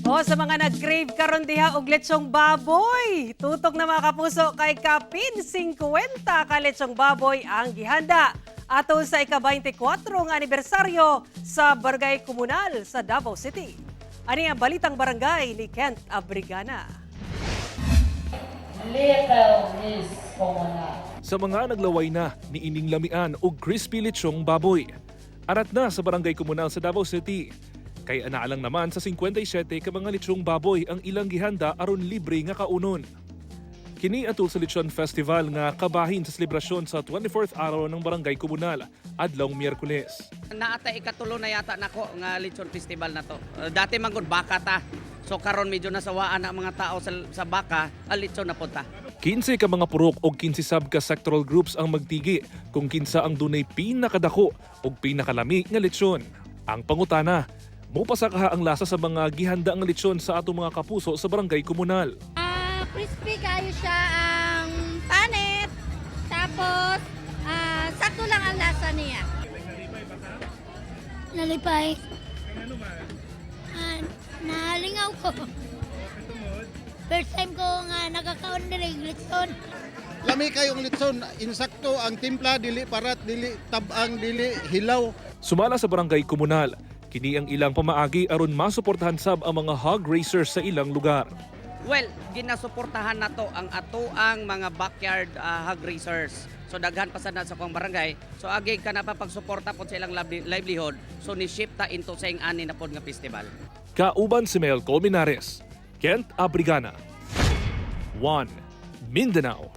O sa mga nag-crave karon diha og lechong baboy, tutok na, mga kapuso, kay kapin 50 ka lechong baboy ang gihanda ato sa ika-24 nga anibersaryo sa Barangay Komunal sa Davao City. Ani ang Balitang Barangay ni Kent Abrigana. Little Miss Komunal. Sa mga naglaway na ni ining lamian og crispy lechong baboy, arat na sa Barangay Komunal sa Davao City. Kay anaalang naman sa 57 ka mga lechong baboy ang ilang gihanda aron libre nga kaunon. Kini atul sa Lechon Festival nga kabahin sa selebrasyon sa 24th araw ng Barangay Komunal, adlawng Miyerkules. Naata ikatulo na yata nako nga lechon festival na to. Dati man gud baka ta. So karon medyo nasawaan na ang mga tao sa baka, ang lechon na punta. 15 ka mga purok og 15 sab ka sectoral groups ang magtigi kung kinsa ang dunay pinakadako og pinakalami nga lechon. Ang pangutana, mopasa kaha ang lasa sa mga gihanda nga lechon sa atong mga kapuso sa Barangay Komunal? Ah, crispy kayo siya ang panit. Tapos, sakto lang ang lasa niya. Nalipay. Nalingaw ko. First time ko nga nakakaon diri litson. Lami kayong litson, insakto ang timpla, dili parat, dili tabang, dili hilaw. Sumala sa Barangay Komunal, kini ang ilang pamaagi aron masuportahan sab ang mga hog racers sa ilang lugar. Well, ginasuportahan nato ang atoang mga backyard hog raisers. So daghan pa sad na sa akong barangay. So agi ka na pa pagsuporta pod sa ilang livelihood. So ni shift ta into sa ani na pod nga festival. Kauban si Mel Colmenares, Kent Abrigana, 1 Mindanao.